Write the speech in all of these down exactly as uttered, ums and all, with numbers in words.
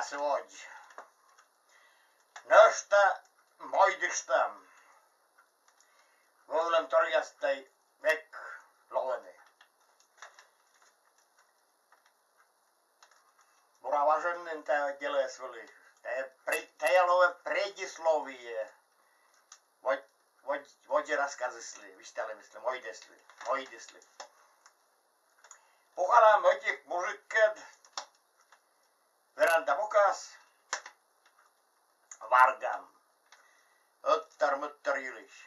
Сы водз. Нӧшта мойдыштам. Вӧлӧмторъяс тай век лоӧны. Бура важӧн нин тайӧ делӧыс вӧлі. Тайӧ пре-, тайӧ лоӧ предисловие. Водз-, водз-, водзӧ рассказыслы, висьталӧмыслы, мойдыслы, мойдыслы. Пукалам ӧтик мужиккӧд веранда бокас, варгам. Ӧттӧр-мӧдтӧр йылысь.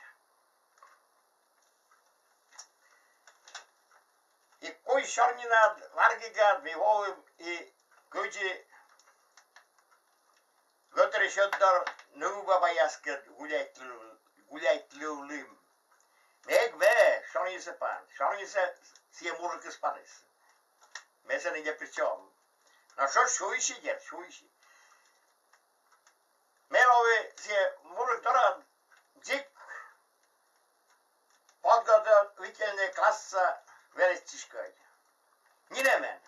И кузь сёрнинад, варгигад ми воим и кыдзи гӧтырысь ӧтдор нывбабаяскӧд гуляйтлыв-, гуляйтлывлім. Ме эг вӧв сёрнисӧ пан, сёрнисӧ сійӧ мужикыс паніс. Ме сэні ни при чём. Но тшӧтш сюйси, дерт, сюйси. Ме лои сійӧ мужик дорад дзик подготовительнӧй класса велӧдчыськӧд. Нинӧмӧн.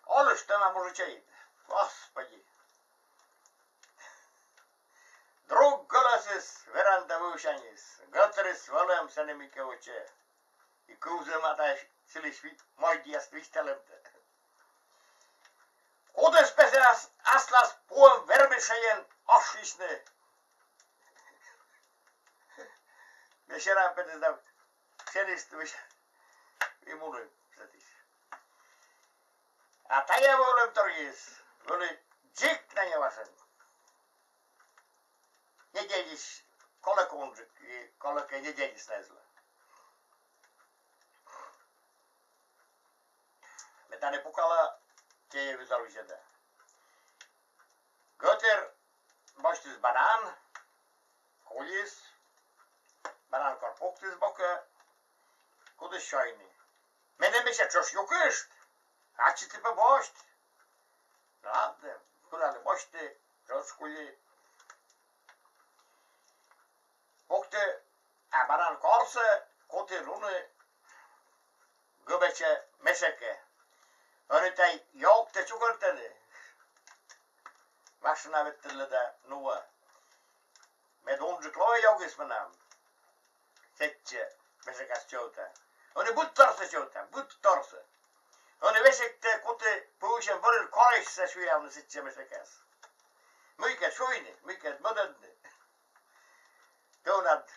Олыштӧма мужичӧй. Господи. Друг гӧлӧсыс веранда вывсяньыс. Гӧтырыс вӧлӧм сэні мыйкӧ вӧчӧ. И кывзӧма тай сылысь ви-, мойдъяс висьталӧмтӧ. Кудыс пӧ сійӧ ас-, аслас пуӧм вермысь шедӧн ошйысьны. Ме серам пӧ да сэні ыстысь и муні сэтысь. А тайӧ вӧлӧмторйыс вӧлі дзик на неважӧн. Неделяысь колӧкӧ унджык, и колӧкӧ неделяысь на эз ло. Ме тані пукала, телевизор видзӧда. Гӧтыр босьтіс банан, кулис, банан кор пуктіс бокӧ, кутіс сёйны. Менӧ, мися, тшӧтш юкышт, ачыд пӧ босьт. Но ладнӧ, кунӧ босьті, тшӧтш кули. Пукті, а банан корсӧ куті нуны гӧбӧчӧ мешӧкӧ. Ӧні тай ёгтӧ чукӧртӧны. Машина ветлӧ да нуӧ. Мед унджык лоӧ ёгыс менам. Сэтчӧ мешӧкас чӧвта. Ӧні быдторсӧ чӧвта, быдторсӧ. Ӧні весиг тэ куті пывсьӧм вӧрын корӧсьсӧ сюявны сэтчӧ мешӧкас. Мыйкӧ сюйны, мыйкӧ мӧдӧдны. Тэ унад.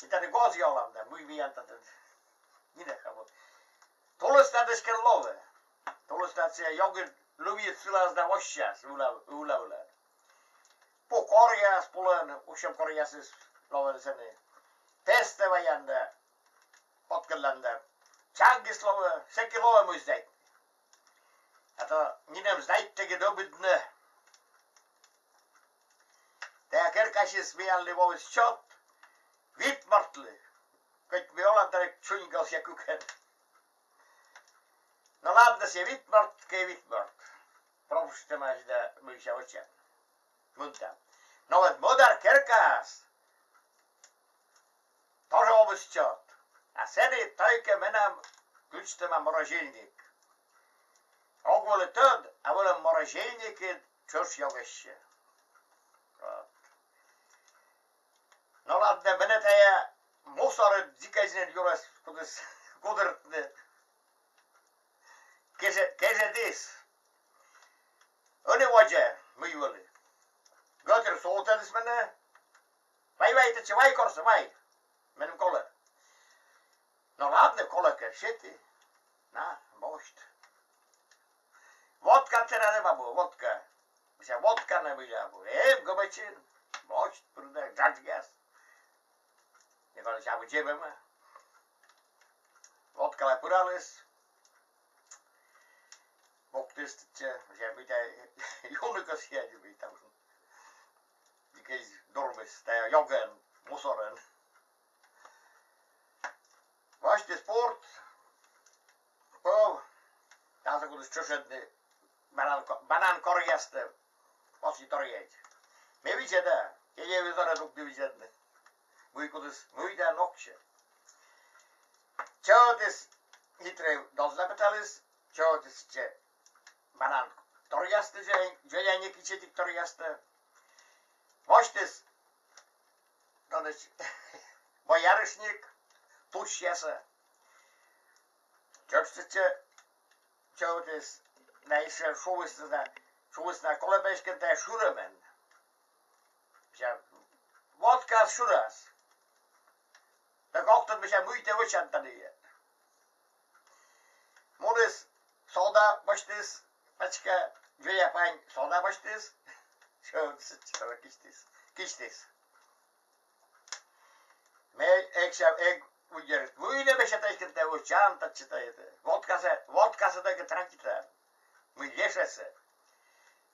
И тані гозъя олам да, мый миян татӧн. Нинӧм абу. Тулыснад эськӧ лоӧ. Тулыснад сійӧ ёгыд лывйыд сылас да воссяс ывла, ывла вылад. Пу коръяс, пулӧн, усьӧм коръясыс лоӧны сэні. Пестӧ ваян да, откӧдлан да. Чаггис лоӧ, сэки лоӧ мый сдайтны. А то нинӧм сдайттӧгыд ӧбыднӧ. Тайӧ керкасьыс миянлы воис счёт вит мортлы. Кӧть ми олам да чуньгасьӧ кыкӧн. Но ладнӧ, сійӧ вит морт, кӧ вит морт. Пропуститӧмаӧсь да мыйсӧ вӧчан. Мынтам. Но вот мӧдар керкаас тоже воис счёт. А сэні тайӧ менам включитӧма морозильник. Ог вӧлі тӧд, а вӧлӧм морозильникыд тшӧтш ёгӧсьӧ. Вот. Но ладнӧ, менӧ тайӧ мусорыд дзик эз нин юрас кутіс кудыртны. Кежӧ-, кежӧдіс. Ӧні водзӧ мый вӧлі. Гӧтыр султӧдіс менӧ. Вай, вай, татчӧ вай корсӧ, вай. Меным колӧ. Но ладнӧ, колӧкӧ, сеті. На, босьт. Водка тэнад эм абу, водка. Мися, водка на мыйла абу. Эм гӧбӧчын. Босьт, пыр да, джаджгас. Некор абу дзебӧма. Водкалӧ пыраліс. Пуктіс татчӧ, мися, мый тай юны кӧсъя, мый тай. Дзик эз дурмыс, тайӧ ёгӧн, мусорӧн. Босьтіс пурт, пӧв, тазьӧ кутіс чошӧдны банан ко-, банан коръястӧ, пӧсьыд торйӧн. Ме видзӧда, телевизорӧ дугді видзӧдны. Мый кутіс, мый да ноксьӧ. Чӧвтіс, хитрӧй дозла петаліс, чӧвтіс сэтчӧ банан торъястӧ, дзоля-, дзоляник ичӧтик торъястӧ. Восьтіс, короче, боярышник тусьясӧ. Тшӧтш сэтчӧ чӧвтіс, да ещӧ шуис на, шуис на: «Колӧ пӧ эськӧ тайӧ шырӧмӧн. Мися, водкаыс шырас. Да кӧть ог тӧд, мися, мый тэ вӧчан тані». Муніс, сода босьтіс, пачка, дзоля пань сода босьтіс. Чӧвтіс, кисьтіс, кисьтіс. Ме эг, ся, эг удержит. Мый нӧ, мися, тэ эськӧ тайӧ вӧчан, татчӧ тайӧ. Водкасӧ, водкасӧ тайӧ тратитан. Мый лешасӧ.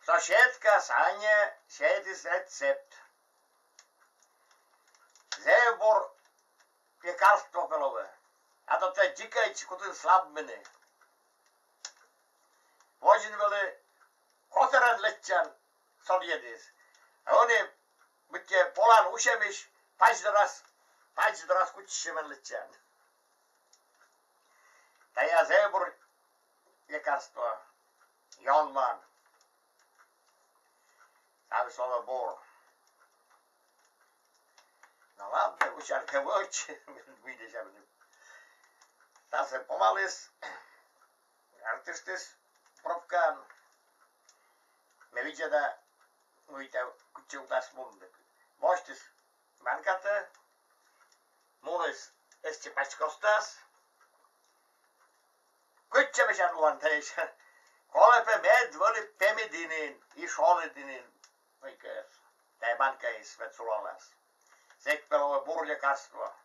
Соседка Саня сетіс рецепт. Зэв бур лекарство пӧ лоӧ. А то тэ дзикӧдз кутін слабмыны. Водзын вӧлі котӧрӧн лэччан содйӧдіс. А ӧні быттьӧ полан усьӧмысь пач дорас, пач дорас кутчысьӧмӧн лэччан. Тайӧ зэв бур лекарство. Ёнман. Там слово бур. Но ладно, вӧчан кӧ вӧч, мый нӧ сэтшӧм. Тасӧ помаліс, артыштіс пробкаӧн. Ме видзӧда, мый тайӧ, кытчӧ удас мунны. Босьтіс банкатӧ, муніс эстчӧ пач костас. Кытчӧ, мися, нуан тайӧс? Колӧ пӧ мед вӧлі пемыд инын и шоныд инын. Ӧй кӧ, тайӧ банкаыс мед сулалас. Сэк пӧ лоӧ бур лекарство.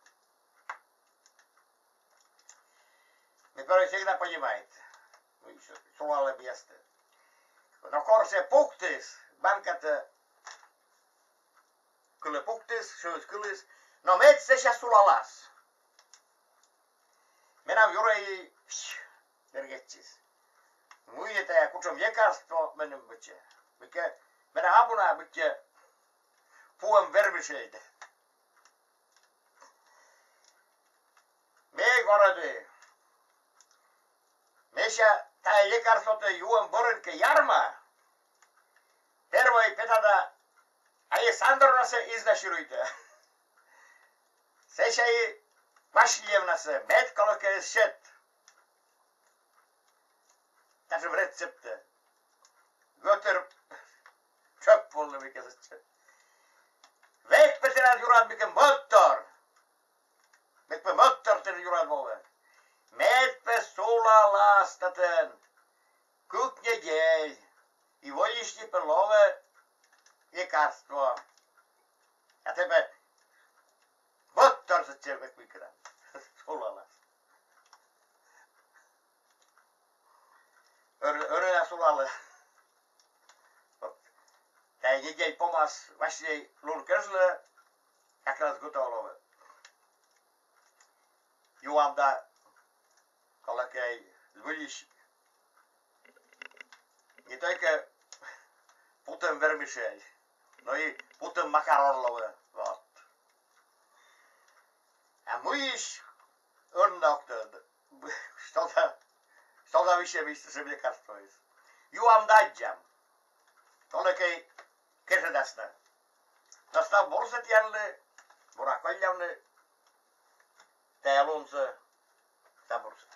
Ме первой всегда понимает сулалӧмъястӧ. Но кор сійӧ пуктіс, банкатӧ кылӧ пуктіс, шыыс кыліс, но мед сэсся сулалас. Менам юрӧй, пш, бергӧдчис. Мый нӧ тайӧ, кутшӧм лекарство меным быттьӧ. Быттьӧ менам абу на быттьӧ пуӧм вермишель. Ме горӧді: мися, тайӧ лекарствотӧ юӧм бӧрын кӧ ярма, первой петӧда Александровнасӧ изнасилуйтӧ. Сэсся и Васильевнасӧ, мед колӧкӧ эз сет. Татшӧм рецептӧ. Гӧтыр тшӧп волны вӧлі сэтчӧ. Век пӧ тэнад юрад мыйкӧ мӧдтор. Век пӧ мӧдтор тэнад юрад волӧ. Мед пӧ сулалас татӧн кык недель. И вӧлисти пӧ лоӧ лекарство. А тэ пӧ мӧдтор сэтчӧ век мыйкӧ. Сулалас. Ӧр-, ӧрӧ на сулалӧ. Вот. Тайӧ недель помас Василей лун кежлӧ, как раз готов лоӧ. Юам да, колӧкӧ, збыльысь не только путӧм вермишель, но и путӧм макарон лоӧ. Вот. А мыйысь, ӧні на ог тӧд. Что-то, что-то вообще мистер лекарствоыс. Юам да аддзам. Колӧкӧ, кежлӧдас на. Но став бурсӧ тіянлы, бура коллявны тайӧ лунсӧ. Став бурсӧ.